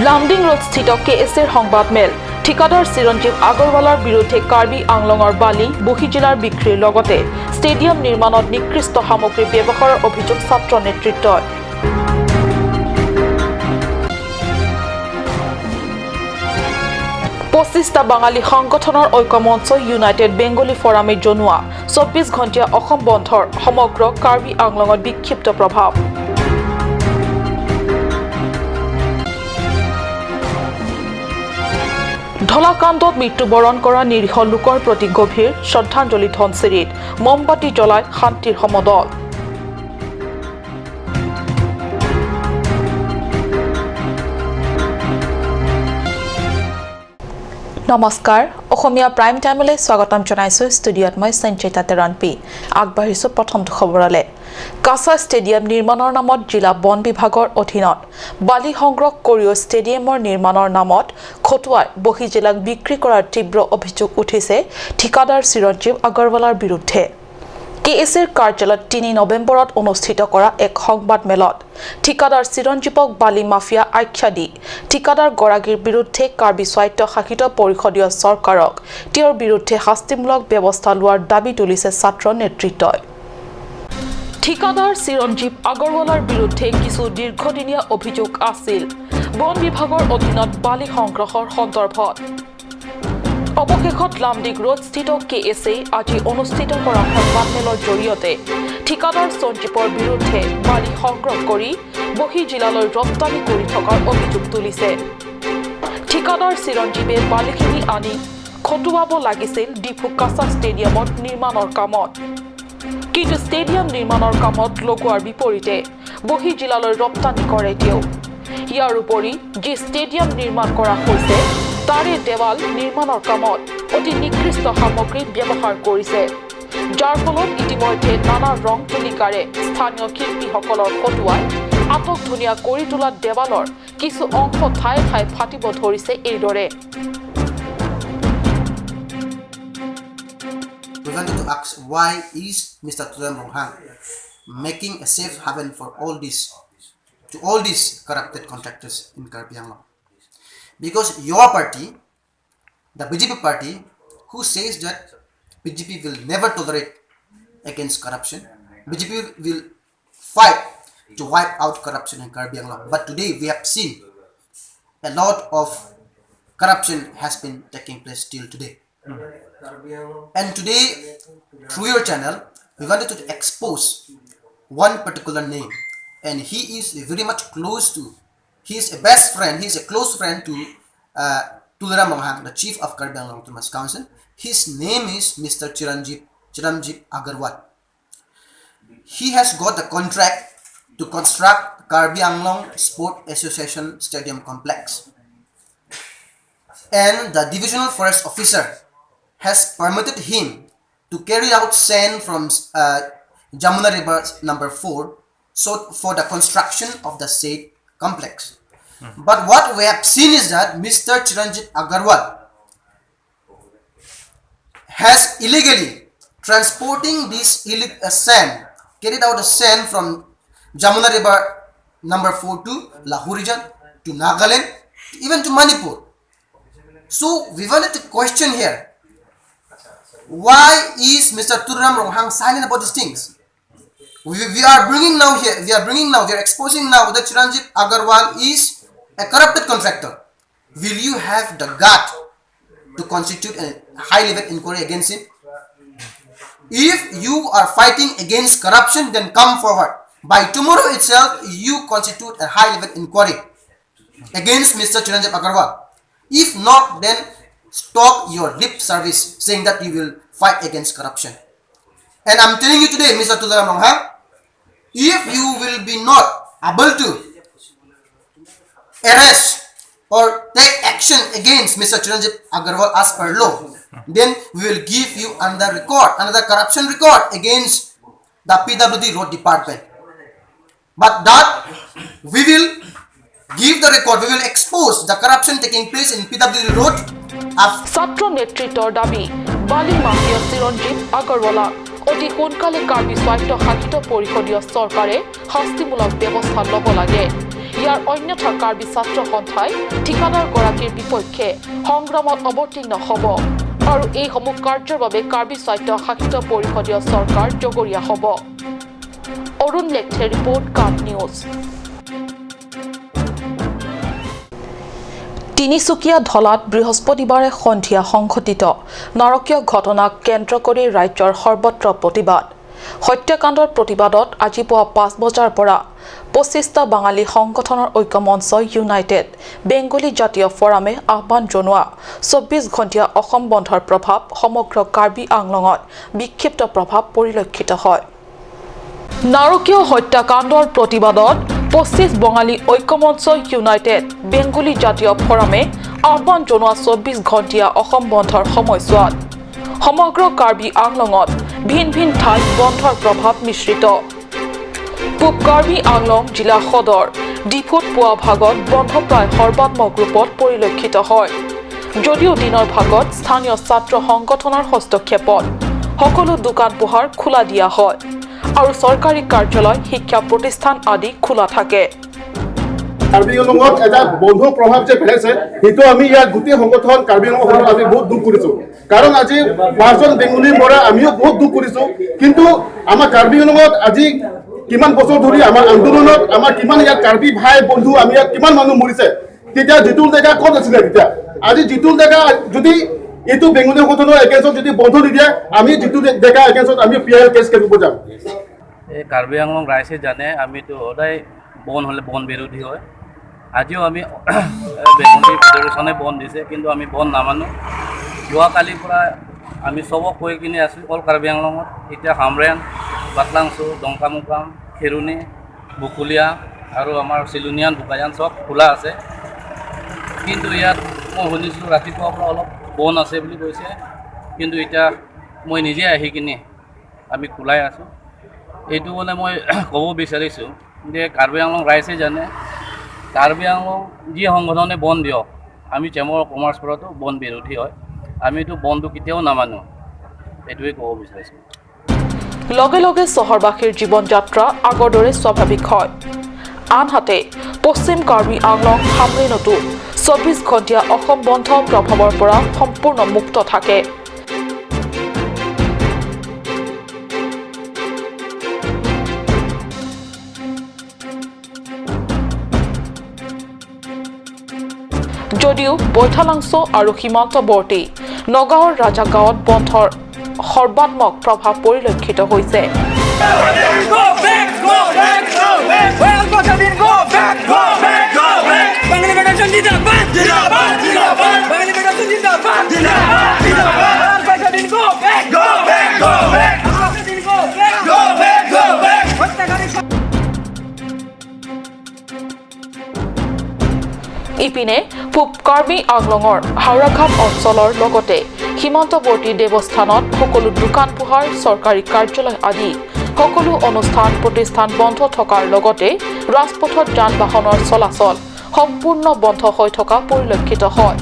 লামডিং ৰোডস্থিত কে S এৰ সংবাদমেল। ঠিকাদাৰ চিৰঞ্জীৱ আগৰৱালাৰ বিৰুদ্ধে কাৰ্বি আংলঙৰ বালি বহি জিলাৰ বিক্ৰীৰ লগতে ষ্টেডিয়াম নিৰ্মাণত নিকৃষ্ট সামগ্ৰী ব্যৱহাৰৰ অভিযোগ ছাত্ৰ নেতৃত্বই। 25টা বাঙালী সংগঠনৰ ঐক্যমঞ্চ ইউনাইটেড বেংগলী ফৰামে জনোৱা 24 ঘণ্টীয়া অসম বন্ধৰ সমগ্ৰ কাৰ্বি আংলঙত বিক্ষিপ্ত প্ৰভাৱ। ধলাকাণ্ডত মৃত্যুবৰণ কৰা নিৰীহ লোকৰ প্ৰতি গভীৰ শ্ৰদ্ধাঞ্জলি। ধনশিৰিত মমবাতি জ্বলাই শান্তিৰ সমদল। নমস্কাৰ, অসমীয়া প্ৰাইম টাইমলৈ স্বাগতম জনাইছোঁ। ষ্টুডিঅ'ত মই সঞ্চিতা তেৰাণপি। আগবাঢ়িছোঁ প্ৰথমটো খবৰলৈ। কাছা ষ্টেডিয়াম নিৰ্মাণৰ নামত জিলা বন বিভাগৰ অধীনত বালি সংগ্ৰহ কৰিও ষ্টেডিয়ামৰ নিৰ্মাণৰ নামত খটুৱাই বহি জিলাক বিক্ৰী কৰাৰ তীব্ৰ অভিযোগ উঠিছে ঠিকাদাৰ চিৰঞ্জীৱ আগৰৱালাৰ বিৰুদ্ধে। কে এছ এৰ কাৰ্যালয়ত 3 নৱেম্বৰত অনুষ্ঠিত কৰা এক সংবাদমেলত ঠিকাদাৰ চিৰঞ্জীৱক বালি মাফিয়া আখ্যা দি ঠিকাদাৰ গৰাকীৰ বিৰুদ্ধে কাৰ্বি স্বায়ত্তশাসিত পৰিষদীয় চৰকাৰক তেওঁৰ বিৰুদ্ধে শাস্তিমূলক ব্যৱস্থা লোৱাৰ দাবী তুলিছে ছাত্ৰ নেতৃত্বই। ঠিকাদাৰ চিৰঞ্জীৱ আগৰৱালাৰ বিৰুদ্ধে কিছু দীৰ্ঘদিনীয়া অভিযোগ আছিল বন বিভাগৰ অধীনত বালি সংগ্ৰহৰ সন্দৰ্ভত। অৱশেষত লামডিং ৰোডস্থিত কে এছ এ আজি অনুষ্ঠিত কৰা সংবাদমেলৰ জৰিয়তে ঠিকাদাৰ সঞ্জীৱৰ বিৰুদ্ধে বালি সংগ্ৰহ কৰি বহি জিলালৈ ৰপ্তানি কৰি থকাৰ অভিযোগ তুলিছে। ঠিকাদাৰ চিৰঞ্জীৱে বালিখিনি আনি খটুৱাব লাগিছিল ডিফু কাছা ষ্টেডিয়ামত নিৰ্মাণৰ কামত, কিন্তু ষ্টেডিয়াম নিৰ্মাণৰ কামত লগোৱাৰ বিপৰীতে বহি জিলালৈ ৰপ্তানি কৰে তেওঁ। ইয়াৰ উপৰি যি ষ্টেডিয়াম নিৰ্মাণ কৰা হৈছে, তাৰে দেৱাল নিৰ্মাণৰ কামত অতি নিকৃষ্ট সামগ্ৰী ব্যৱহাৰ কৰিছে, যাৰ ফলত ইতিমধ্যে নানা ৰং তুলিকাৰে স্থানীয় শিল্পীসকলৰ হতুৱাই আটক ধুনীয়া কৰি তোলা দেৱালৰ কিছু অংশ ঠায়ে ঠায়ে ফাটিব ধৰিছে এইদৰে। We wanted to ask, why is Mr. Tuliram Ronghang making a safe haven for all this, to all these corrupted contractors in Karbi Anglong? Because your party, the BJP party, who says that BJP will never tolerate against corruption, BJP will fight to wipe out corruption in Karbi Anglong. But today we have seen a lot of corruption has been taking place till today. And today, through your channel, we wanted to expose one particular name, and he is very much close to, he is a best friend, he is a close friend to Tuliram Ronghang, the chief of Karbi Anglong Autonomous Council. His name is Mr. Chiranjeev Agarwal. He has got the contract to construct Karbi Anglong Sport Association Stadium Complex. And the divisional forest officer has permitted him to carry out sand from Jamuna River number 4, so for the construction of the said complex. But what we have seen is that Mr. Chiranjit Agarwal has illegally transporting this sand, carried out the sand from Jamuna River number 4 to Lahorijan, to Nagaland, even to Manipur. So we wanted to question here, why is Mr. Tuliram Ronghang silent about these things? We are bringing now here, we are bringing now, we are exposing now that Chiranjit Agarwal is a corrupted contractor. Will you have the gut to constitute a high-level inquiry against him? If you are fighting against corruption, then come forward. By tomorrow itself, you constitute a high-level inquiry against Mr. Chiranjit Agarwal. If not, then stop your lip service saying that you will fight against corruption. And I'm telling you today, Mr. Tuliram Ronghang, if you will be not able to arrest or take action against Mr. Chiranjit Agarwal as per law, then we will give you another record, another corruption record against the PWD road department. But that we will give the record, we will expose the corruption taking place in PWD road. ছাত্ৰ নেতৃত্বৰ দাবী, বালি mafia Chiranjib আগৰৱালাক অতি সোনকালে কাৰ্বি স্বায়ত্তশাসিত পৰিষদীয় চৰকাৰে শাস্তিমূলক ব্যৱস্থা ল'ব লাগে। ইয়াৰ অন্যথা কাৰ্বি ছাত্ৰ সন্থাই ঠিকাদাৰগৰাকীৰ বিপক্ষে সংগ্ৰামত অৱতীৰ্ণ হ'ব আৰু এইসমূহ কাৰ্যৰ বাবে কাৰ্বি স্বায়ত্ত শাসিত পৰিষদীয় চৰকাৰ জগৰীয়া হ'ব। অৰুণ লেখথে ৰিপৰ্ট, কাপ নিউজ। তিনিচুকীয়া ধলাত বৃহস্পতিবাৰে সন্ধিয়া সংঘটিত নাৰকীয় ঘটনাক কেন্দ্ৰ কৰি ৰাজ্যৰ সৰ্বত্ৰ প্ৰতিবাদ। হত্যাকাণ্ডৰ প্ৰতিবাদত আজি পুৱা 5 বজাৰ পৰা 25টা বাঙালী সংগঠনৰ ঐক্যমঞ্চ ইউনাইটেড বেংগলী জাতীয় ফৰামে আহ্বান জনোৱা 24 ঘণ্টীয়া অসম বন্ধৰ প্ৰভাৱ সমগ্ৰ কাৰ্বি আংলঙত বিক্ষিপ্ত প্ৰভাৱ পৰিলক্ষিত হয়। নাৰকীয় হত্যাকাণ্ডৰ প্ৰতিবাদত 25 বঙালী ঐক্যমঞ্চ ইউনাইটেড বেংগলী জাতীয় ফৰামে আহ্বান জনোৱা 24 ঘণ্টীয়া অসম বন্ধৰ সময়ছোৱাত সমগ্ৰ কাৰ্বি আংলঙত ভিন ভিন ঠাইত বন্ধৰ প্ৰভাৱ মিশ্ৰিত। পূব কাৰ্বি আংলং জিলা সদৰ ডিফুত পুৱা ভাগত বন্ধ প্ৰায় সৰ্বাত্মক ৰূপত পৰিলক্ষিত হয় যদিও দিনৰ ভাগত স্থানীয় ছাত্ৰ সংগঠনৰ হস্তক্ষেপত সকলো দোকান পোহাৰ খোলা দিয়া হয় আৰু চৰকাৰী কাৰ্যালয়, শিক্ষা প্ৰতিষ্ঠান আদি খোলা থাকে। কাৰ্বি আংলঙত এটা বন্ধ প্ৰভাৱ যে পেলাইছে, সেইটো আমি ইয়াত গোটেই সংগঠন কাৰ্বি আংলঙৰ আমি বহুত দুখ কৰিছো। কাৰণ আজি 5জন বেংগলী মৰা আমিও বহুত দুখ কৰিছো, কিন্তু আমাৰ কাৰ্বি আংলঙত আজি কিমান বছৰ ধৰি আমাৰ আন্দোলনত আমাৰ কিমান ইয়াত কাৰ্বি ভাই বন্ধু আমি ইয়াত কিমান মানুহ মৰিছে। তেতিয়া জিতুল ডেকা ক'ত আছিলে? তেতিয়া আজি জিতুল ডেকা যদি এইটো বেংগলী সংগঠনৰ এগেইনষ্টত যদি বন্ধ নিদিয়ে, আমি জিতুল ডেকা এগেইনষ্টত আমি পি I L cash খেলিব যাম। এই কাৰ্বি আংলং ৰাইজে জানে আমিতো সদায় বন হ'লে বন বিৰোধী হয়। আজিও আমি বেংগলী ফেডাৰেশ্যনে বন দিছে, কিন্তু আমি বন নামানো। যোৱাকালিৰ পৰা আমি চবক কৈ কিনে আছোঁ অল কাৰ্বি আংলঙত এতিয়া হামৰেণ, বাটলাংচু, ডংকামুকাম, খেৰুণী, বকুলীয়া আৰু আমাৰ চিলুনিয়ান, বোকাজান চব খোলা আছে। কিন্তু ইয়াত মই শুনিছিলোঁ ৰাতিপুৱাৰ পৰা অলপ বন আছে বুলি কৈছে, কিন্তু এতিয়া মই নিজে আহি কিনে আমি খোলাই আছোঁ। এইটো মানে মই ক'ব বিচাৰিছোঁ যে কাৰ্বি আংলং ৰাইজে জানে কাৰ্বি আংলং যি সংগঠনে বন দিয়ক, আমি চেম্বাৰ অফ কমাৰ্চ পৰাতো বন বিৰোধী হয়, আমিতো বনটো কেতিয়াও নামানো, এইটোৱে ক'ব বিচাৰিছোঁ। লগে লগে চহৰবাসীৰ জীৱন যাত্ৰা আগৰ দৰে স্বাভাৱিক হয়। আনহাতে পশ্চিম কাৰ্বি আংলং হামৰেণতো 24 ঘণ্টীয়া অসম বন্ধ প্ৰভাৱৰ পৰা সম্পূৰ্ণ মুক্ত থাকে। যদিও বৈঠালাংছ আৰু সীমান্তৱৰ্তী নগাঁৱৰ ৰাজাগাঁৱত বন্ধৰ সৰ্বাত্মক প্ৰভাৱ পৰিলক্ষিত হৈছে। ইপিনে পূব কাৰ্বি আংলঙৰ হাওৰাঘাট অঞ্চলৰ লগতে সীমান্তৱৰ্তী দেৱস্থানত সকলো দোকান পোহাৰ, চৰকাৰী কাৰ্যালয় আদি সকলো অনুষ্ঠান প্ৰতিষ্ঠান বন্ধ থকাৰ লগতে ৰাজপথত যান বাহনৰ চলাচল সম্পূৰ্ণ বন্ধ হৈ থকা পৰিলক্ষিত হয়।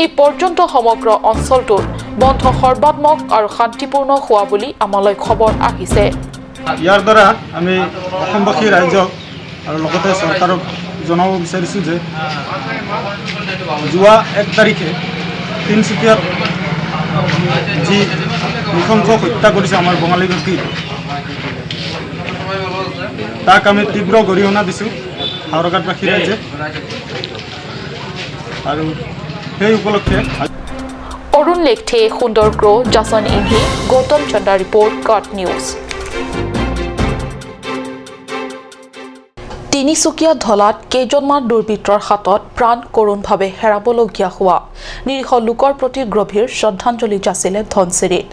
এই পৰ্যন্ত সমগ্ৰ অঞ্চলটোত বন্ধ সৰ্বাত্মক আৰু শান্তিপূৰ্ণ হোৱা বুলি আমালৈ খবৰ আহিছে। ইয়াৰ দ্বাৰা আমি অসমবাসী ৰাইজক আৰু লগতে চৰকাৰক জনাব বিচাৰিছোঁ যে যোৱা 1 তাৰিখে তিনিচুকীয়াত যি নৃশংস হত্যা কৰিছে আমাৰ বঙালী ব্যক্তি, তাক আমি তীব্ৰ গৰিহণা দিছোঁ হাওৰাঘাটবাসী ৰাইজে। আৰু সেই উপলক্ষে অৰুণ লেখথে, সুন্দৰ ক্ৰ, জাছন ইংহি, গৌতম চন্দ্ৰা ৰিপৰ্ট, কাট নিউজ। তিনিচুকীয়া ধলাত কেইজনমান দুৰ্বৃত্তৰ হাতত প্ৰাণ কৰুণভাৱে হেৰাবলগীয়া হোৱা নিৰীহ লোকৰ প্ৰতি গভীৰ শ্ৰদ্ধাঞ্জলি যাচিলে ধনশিৰিত।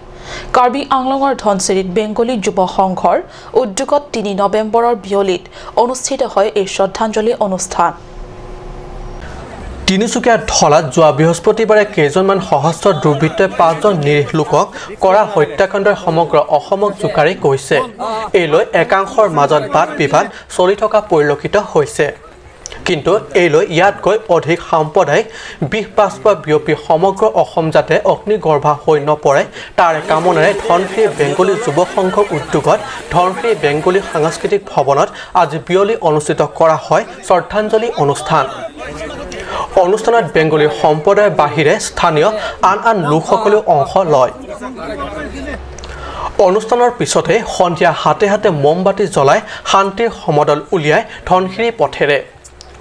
কাৰ্বি আংলঙৰ ধনশিৰিত বেংগলী যুৱ সংঘৰ উদ্যোগত 3 নৱেম্বৰৰ বিয়লিত অনুষ্ঠিত হয় এই শ্ৰদ্ধাঞ্জলি অনুষ্ঠান। তিনিচুকীয়া ধলাত যোৱা বৃহস্পতিবাৰে কেইজনমান সশস্ত্ৰ দুৰ্বৃত্তই 5জন নিৰীহ লোকক কৰা হত্যাকাণ্ডই সমগ্ৰ অসমক জোকাৰি গৈছে। এই লৈ একাংশৰ মাজত বাদ বিবাদ চলি থকা পৰিলক্ষিত হৈছে। কিন্তু এই লৈ ইয়াতকৈ অধিক সাম্প্ৰদায়িক বিষ বাষ্প বিয়পি সমগ্ৰ অসম যাতে অগ্নিগৰ্ভা হৈ নপৰে তাৰ কামনাৰে ধনশিৰি বেংগলী যুৱ সংঘৰ উদ্যোগত ধনশিৰি বেংগলী সাংস্কৃতিক ভৱনত আজি বিয়লি অনুষ্ঠিত কৰা হয় শ্ৰদ্ধাঞ্জলি অনুষ্ঠান। অনুষ্ঠানত বেংগলী সম্প্ৰদায়ৰ বাহিৰে স্থানীয় আন আন লোকসকলেও অংশ লয়। অনুষ্ঠানৰ পিছতে সন্ধিয়া হাতে হাতে মমবাতি জ্বলাই শান্তিৰ সমদল উলিয়াই ধনশিৰি পথেৰে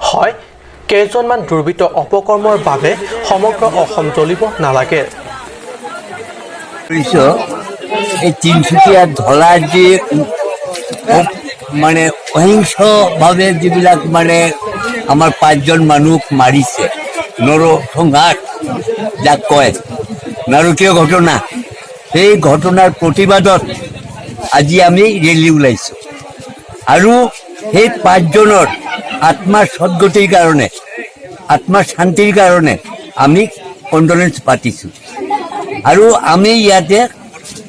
হয় কেইজনমান দুৰ্বৃত্ত অপকৰ্মৰ বাবে সমগ্ৰ অসম জ্বলিব নালাগে। এই তিনিচুকীয়া ধলাৰ যি মানে অহিংসভাৱে যিবিলাক মানে আমাৰ পাঁচজন মানুহক মাৰিছে, নৰসংহাৰ যাক কয়, নাৰকীয় ঘটনা, সেই ঘটনাৰ প্ৰতিবাদত আজি আমি ৰেলী ওলাইছোঁ। আৰু সেই পাঁচজনৰ আত্মাৰ সদ্গতিৰ কাৰণে, আত্মাৰ শান্তিৰ কাৰণে আমি কণ্ডলেন্স পাতিছোঁ। আৰু আমি ইয়াতে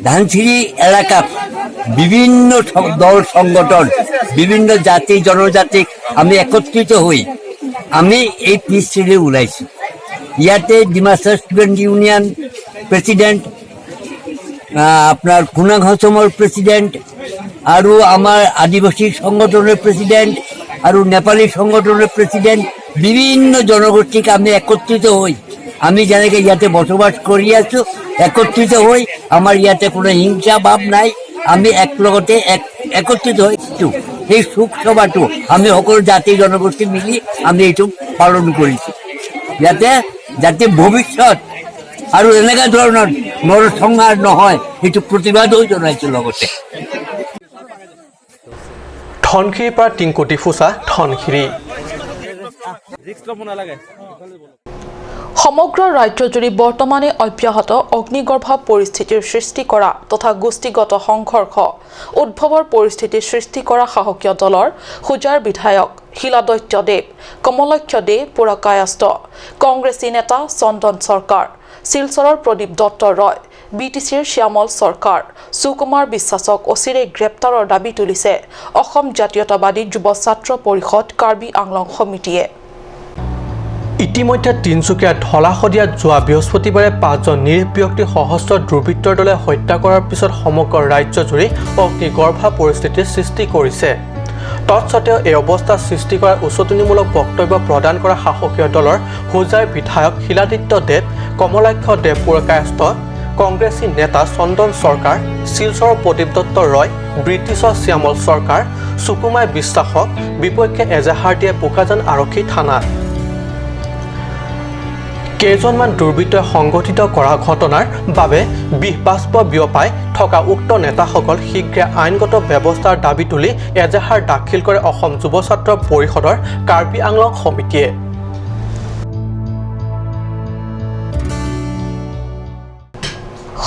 ধানশিৰি এলেকাত বিভিন্ন দল সংগঠন, বিভিন্ন জাতি জনজাতিক আমি একত্ৰিত হৈ আমি এই পিচ ৰেলী ওলাইছোঁ। ইয়াতে ডিমাচা ষ্টুডেণ্ট ইউনিয়ন প্ৰেচিডেণ্ট, আপোনাৰ কুনাং হচমৰ প্ৰেচিডেণ্ট, আৰু আমাৰ আদিবাসী সংগঠনৰ প্ৰেচিডেণ্ট, আৰু নেপালী সংগঠনৰ প্ৰেচিডেণ্ট, বিভিন্ন জনগোষ্ঠীক আমি একত্ৰিত হৈ আমি যেনেকৈ ইয়াতে বসবাস কৰি আছোঁ, একত্ৰিত হৈ আমাৰ ইয়াতে কোনো হিংসা ভাৱ নাই, আমি একলগতে একত্ৰিত হৈছোঁ। সেই শোক সভাটো আমি সকলো জাতি জনগোষ্ঠী মিলি আমি এইটো পালন কৰিছোঁ, ইয়াতে যাতে ভৱিষ্যত আৰু এনেকুৱা ধৰণৰ নৰসংহাৰ নহয় সেইটো প্ৰতিবাদো জনাইছোঁ লগতে। ধনশিৰিৰ পৰা টিংকুটি ফুচা, ধনশিৰি। সমগ্ৰ ৰাজ্যজুৰি বৰ্তমানে অব্যাহত অগ্নিগৰ্ভা পৰিস্থিতিৰ সৃষ্টি কৰা তথা গোষ্ঠীগত সংঘৰ্ষ উদ্ভৱৰ পৰিস্থিতিৰ সৃষ্টি কৰা শাসকীয় দলৰ হোজাৰ বিধায়ক শিলাদত্য দেৱ, কমলক্ষ দে পুৰকায়স্থ, কংগ্ৰেছী নেতা চন্দন চৰকাৰ, শিলচৰৰ প্ৰদীপ দত্ত ৰয়, বি টি চিৰ শ্যামল চৰকাৰ, সুকুমাৰ বিশ্বাসক অচিৰে গ্ৰেপ্তাৰৰ দাবী তুলিছে অসম জাতীয়তাবাদী যুৱ ছাত্ৰ পৰিষদ কাৰ্বি আংলং সমিতিয়ে। ইতিমধ্যে তিনিচুকীয়াৰ ধলা শদিয়াত যোৱা বৃহস্পতিবাৰে পাঁচজন নিৰীহ ব্যক্তিক সশস্ত্ৰ দুৰ্বৃত্তৰ দলে হত্যা কৰাৰ পিছত সমগ্ৰ ৰাজ্যজুৰি অগ্নিগৰ্ভা পৰিস্থিতিৰ সৃষ্টি কৰিছে। তৎসত্ত্বেও এই অৱস্থা সৃষ্টি কৰাৰ উচটনিমূলক বক্তব্য প্ৰদান কৰা শাসকীয় দলৰ হোজাইৰ বিধায়ক শিলাদিত্য দেৱ, কমলাক্ষ দেৱ পুৰকায়স্থ, কংগ্ৰেছী নেতা চন্দন চৰকাৰ, শিলচৰৰ প্ৰদীপ দত্ত ৰয়, ব্ৰিটিছৰ শ্যামল চৰকাৰ, সুকুমাৰ বিশ্বাসক বিপক্ষে এজাহাৰ দিয়ে বোকাজান আৰক্ষী থানাত। কেইজনমান দুৰ্বৃত্তই সংঘটিত কৰা ঘটনাৰ বাবে বিষ বাষ্প বিয়পাই থকা উক্ত নেতাসকল শীঘ্ৰে আইনগত ব্যৱস্থাৰ দাবী তুলি এজাহাৰ দাখিল কৰে অসম যুৱ ছাত্ৰ পৰিষদৰ কাৰ্বি আংলং সমিতিয়ে।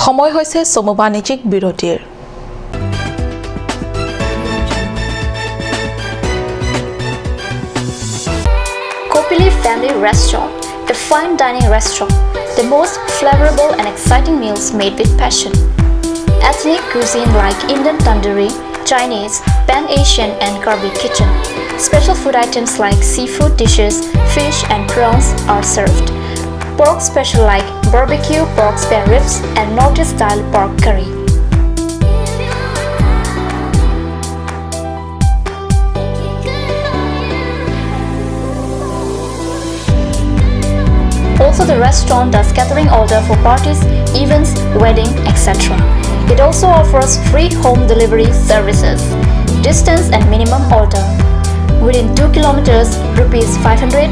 সময় হৈছে চমু বাণিজ্যিক বিৰতিৰ। Kopili Family Restaurant, a fine dining restaurant, the most flavorable and exciting meals made with passion. Ethnic cuisine like Indian tandoori, Chinese, Pan-Asian and Karbi kitchen. Special food items like seafood dishes, fish and prawns are served. Pork special like barbecue pork spare ribs and Northeast style pork curry. Also, the restaurant does catering order for parties, events, wedding, etc. It also offers free home delivery services. Distance and minimum order. Within 2 kilometers, rupees 500,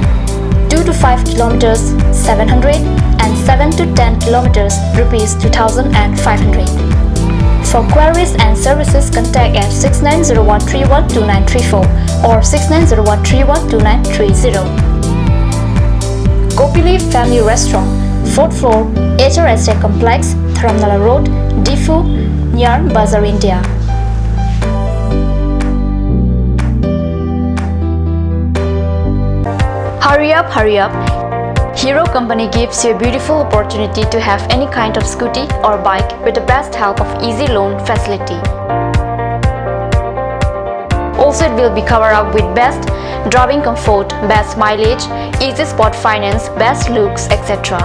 2 to 5 kilometers, 700, and 7 to 10 kilometers, rupees 2500. For queries and services, contact at 6901312934 or 6901312930. Kopili Family Restaurant, 4th floor, HRSA Complex, Dharamnala Road, Diphu, near Bazaar India. Hurry up, hurry up. Hero Company gives you a beautiful opportunity to have any kind of scooty or bike with the best help of easy loan facility. Also Also, it will be covered up with best driving comfort, best mileage, easy spot finance, best looks, etc.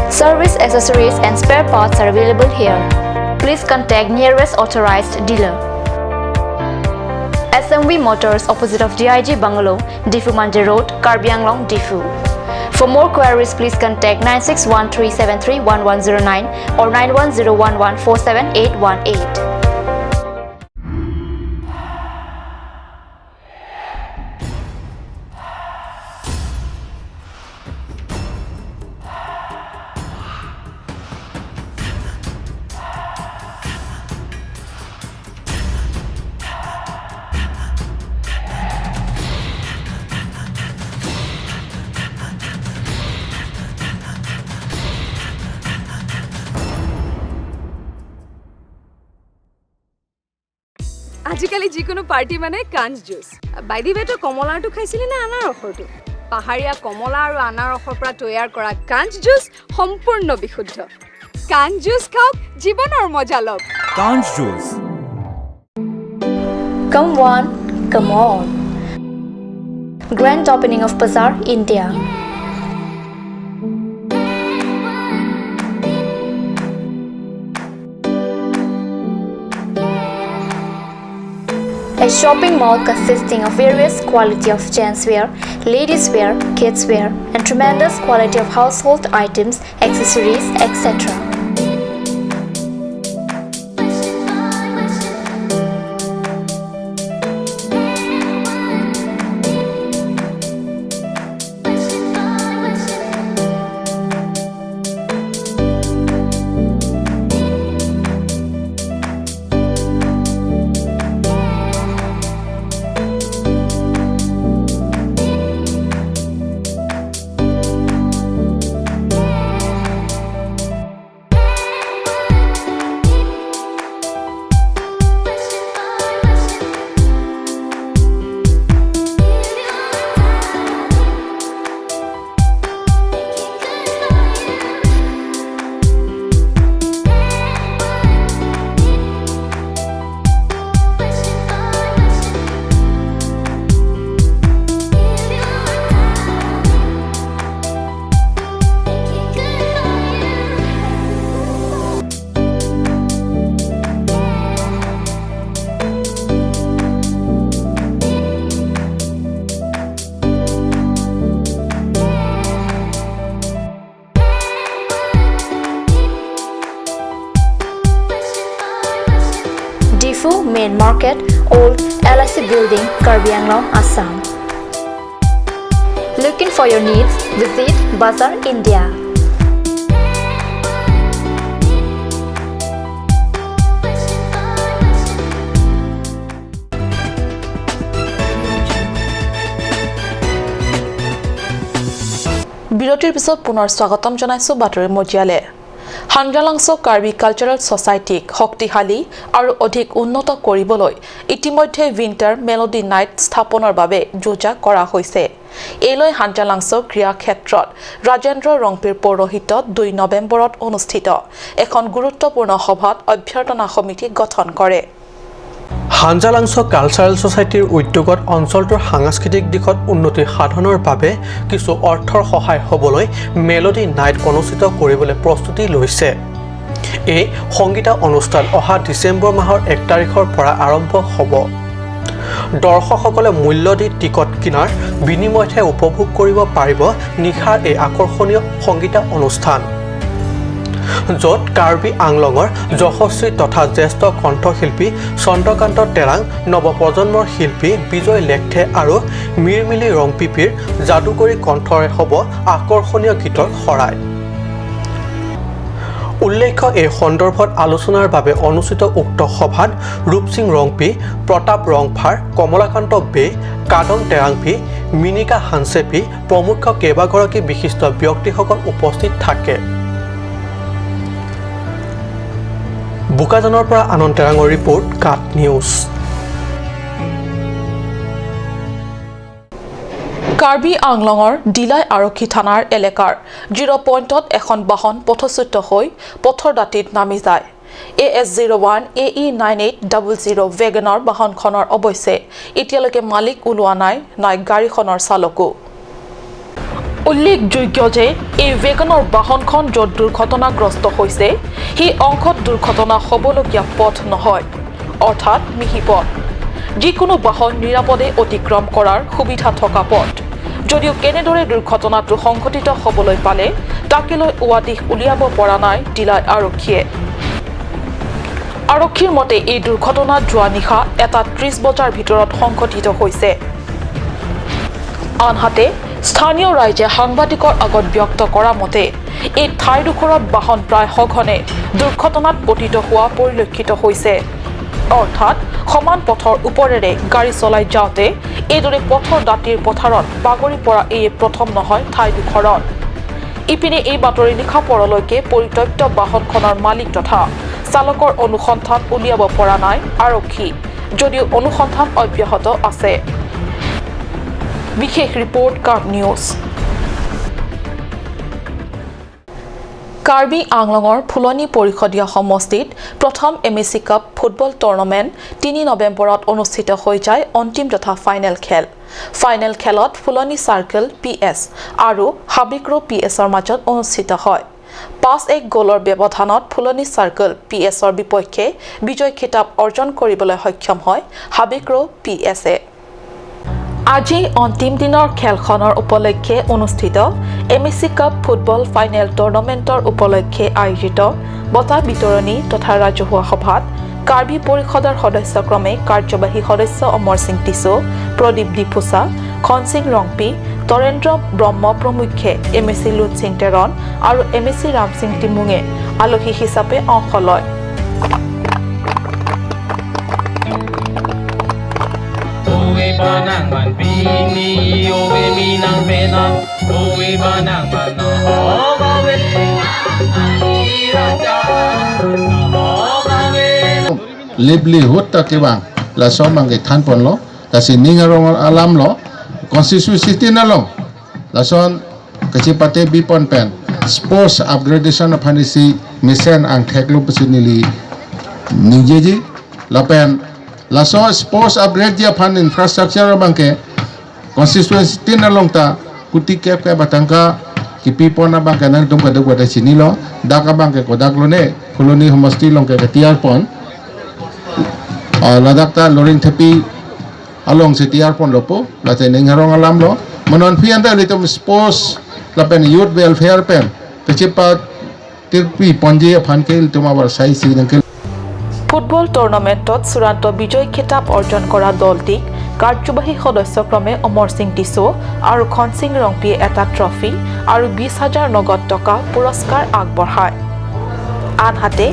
Service accessories and spare parts are available here. Please contact nearest authorized dealer. SMV Motors, opposite of DIG Bungalow, Diphu Mandir Road, Karbi Anglong, Diphu. For more queries, please contact 9613731109 or 9101147818. আজিকালি যিকোনো party মানে কাঞ্চ juice. By the ৱে, তই কমলাৰটো খাইছিলি নে আনাৰসৰটো? পাহাৰীয়া কমলা আৰু আনাৰসৰ পৰা তৈয়াৰ কৰা কাঞ্চ জুচ সম্পূৰ্ণ বিশুদ্ধ। কাঞ্চ জুচ খাওক, জীৱনৰ মজা লওক। কাঞ্চ juice. Come one, come all. Grand opening of Bazaar India. A shopping mall consisting of various quality of gents wear, ladies wear, kids wear, and tremendous quality of household items, accessories, etc. Diphu Main Market, Old LIC Building, Karbi Anglong, Assam. Looking for your needs? Visit Bazaar India. বিৰতিৰ পিছত পুনৰ স্বাগতম জনাইছো বাতৰি মজিয়ালে। হানজালাংছ Karbi cultural ছ'চাইটিক শক্তিশালী আৰু অধিক উন্নত কৰিবলৈ ইতিমধ্যে উইণ্টাৰ মেলোডি নাইট স্থাপনৰ বাবে যোজা কৰা হৈছে। এই লৈ হানজালাংছ ক্ৰীড়া ক্ষেত্ৰত ৰাজেন্দ্ৰ ৰংপিৰ পৌৰোহিত্যত 2 নৱেম্বৰত অনুষ্ঠিত এখন গুৰুত্বপূৰ্ণ সভাত অভ্যৰ্থনা সমিতি গঠন কৰে। হানজালাংছ কালচাৰেল ছ'চাইটিৰ উদ্যোগত অঞ্চলটোৰ সাংস্কৃতিক দিশত উন্নতি সাধনৰ বাবে কিছু অৰ্থৰ সহায় হ'বলৈ মেলোডি নাইট অনুষ্ঠিত কৰিবলৈ প্ৰস্তুতি লৈছে। এই সংগীতা অনুষ্ঠান অহা ডিচেম্বৰ মাহৰ 1 তাৰিখৰ পৰা আৰম্ভ হ'ব। দৰ্শকসকলে মূল্য দি টিকট কিনাৰ বিনিময়তহে উপভোগ কৰিব পাৰিব নিশাৰ এই আকৰ্ষণীয় সংগীতা অনুষ্ঠান, য'ত কাৰ্বি আংলঙৰ যশস্বী তথা জ্যেষ্ঠ কণ্ঠশিল্পী চন্দ্ৰকান্ত তেৰাং, নৱপ্ৰজন্মৰ শিল্পী বিজয় লেখথে আৰু মিৰমিলি ৰংপিপিৰ যাদুকৰী কণ্ঠৰে হ'ব আকৰ্ষণীয় গীতৰ শৰাই। উল্লেখ্য, এই সন্দৰ্ভত আলোচনাৰ বাবে অনুষ্ঠিত উক্ত সভাত ৰূপসিং ৰংপি, প্ৰতাপ ৰংফাৰ, কমলাকান্ত বে, কাদং তেৰাংপি, মিনিকা হানচেপি প্ৰমুখ কেইবাগৰাকী বিশিষ্ট ব্যক্তিসকল উপস্থিত থাকে। বোকাজানৰ পৰা আনন্দ তেৰাঙৰ ৰিপৰ্ট, কাট নিউজ। কাৰ্বি আংলঙৰ ডিলাই আৰক্ষী থানাৰ এলেকাৰ জিৰ' পইণ্টত এখন বাহন পথচ্যুত হৈ পথৰ দাঁতিত নামি যায়। AS 01 AE 9800 WagonR বাহনখনৰ অৱশ্যে এতিয়ালৈকে মালিক ওলোৱা নাই, নাই গাড়ীখনৰ চালকো। উল্লেখযোগ্য যে এই ৱেগনৰ বাহনখন য'ত দুৰ্ঘটনাগ্ৰস্ত হৈছে সেই অংশত দুৰ্ঘটনা হ'বলগীয়া পথ নহয়, অৰ্থাৎ মিহি পথ, যিকোনো বাহন নিৰাপদে অতিক্ৰম কৰাৰ সুবিধা থকা পথ। যদিও কেনেদৰে দুৰ্ঘটনাটো সংঘটিত হ'বলৈ পালে তাকে লৈ উৱাদিহ উলিয়াব পৰা নাই ডিলাই আৰক্ষীয়ে। আৰক্ষীৰ মতে এই দুৰ্ঘটনা যোৱা নিশা 1:30 বজাৰ ভিতৰত সংঘটিত হৈছে। আনহাতে স্থানীয় ৰাইজে সাংবাদিকৰ আগত ব্যক্ত কৰা মতে এই ঠাইডোখৰত বাহন প্ৰায় সঘনে দুৰ্ঘটনাত পতিত হোৱা পৰিলক্ষিত হৈছে। অৰ্থাৎ সমান পথৰ ওপৰেৰে গাড়ী চলাই যাওঁতে এইদৰে পথৰ দাঁতিৰ পথাৰত বাগৰি পৰা এই প্ৰথম নহয় ঠাইডোখৰত। ইপিনে এই বাতৰি লিখা পৰলৈকে পৰিত্যক্ত বাহনখনৰ মালিক তথা চালকৰ অনুসন্ধান উলিয়াব পৰা নাই আৰক্ষী, যদিও অনুসন্ধান অব্যাহত আছে। বিশেষ ৰিপৰ্ট, কাৰ্ব নিউজ। কাৰ্বি আংলঙৰ ফুলনি পৰিষদীয় সমষ্টিত প্ৰথম MAC cup football tournament 3 নৱেম্বৰত অনুষ্ঠিত হৈ যায় অন্তিম তথা ফাইনেল খেল। ফাইনেল খেলত ফুলনি চাৰ্কেল PS আৰু হাবিক্ৰ PS-ৰ মাজত অনুষ্ঠিত হয়। 5-1 গ'লৰ ব্যৱধানত ফুলনি চাৰ্কেল PS-ৰ বিপক্ষে বিজয় খিতাপ অৰ্জন কৰিবলৈ সক্ষম হয় হাবিক্ৰ PS-এ। আজি অন্তিম দিনৰ খেলখনৰ উপলক্ষে অনুষ্ঠিত MAC cup football final টুৰ্ণামেণ্টৰ উপলক্ষে আয়োজিত বঁটা বিতৰণী তথা ৰাজহুৱা সভাত কাৰ্বি পৰিষদৰ সদস্যক্ৰমে কাৰ্যবাহী সদস্য অমৰ সিং টিছো, প্ৰদীপ ডিফুচা, খনসিং ৰংপি, তৰেন্দ্ৰ ব্ৰহ্ম প্ৰমুখ্যে MAC Lunsing Teron আৰু MAC Ramsing টিমুঙে আলহী হিচাপে অংশ লয়। Livelihood ta kebang la so mang ke than pon lo ta si ning arong alam lo constituency tin along la son kachi pate bi pon pen sports upgradation of hanisi mission ang theklo pasinili ningjeji la pen la so sports upgrade ya phan infrastructure bang ke constituency tin along ta kuti kep ka batangka ki pi pon abang ke nang dum ka duk ta sini lo dak abang ke kodak lo ne khuloni homosti long ke tiar pon Ladakh ta loring thepi along se tiar pon lopo la te ning harong alam lo manon phi anda litum sports la pen youth welfare pen kechipa tirpi ponje phan ke litum abar sai si ke football টুৰ্ণামেণ্টত চূড়ান্ত বিজয় খিতাপ অৰ্জন কৰা দলটিক কাৰ্যবাহী সদস্যক্ৰমে অমৰ Singh tissue আৰু খনসিং ৰংপিয়ে এটা trophy আৰু 20,000 নগদ টকা পুৰস্কাৰ আগবঢ়ায়। আনহাতে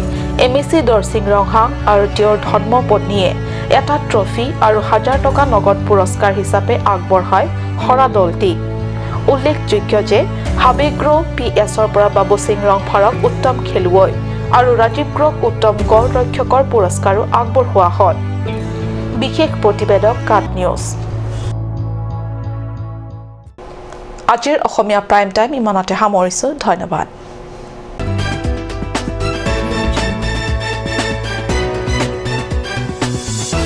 MAC Dorsing Ronghang আৰু তেওঁৰ ধৰ্মপত্নীয়ে এটা ট্ৰফি আৰু 1,000 টকা নগদ পুৰস্কাৰ হিচাপে আগবঢ়ায় হৰা দলটিক। উল্লেখযোগ্য যে হাবেগ্ৰ PS-ৰ পৰা বাবু সিং ৰংফাৰক উত্তম খেলুৱৈ আৰু ৰাজীৱ গ্ৰক উত্তম গল ৰক্ষকৰ পুৰস্কাৰো আগবঢ়োৱা হয়। বিশেষ প্ৰতিবেদক, কাট নিউজ। আজিৰ অসমীয়া প্ৰাইম টাইম ইমানতে সামৰিছোঁ। ধন্যবাদ।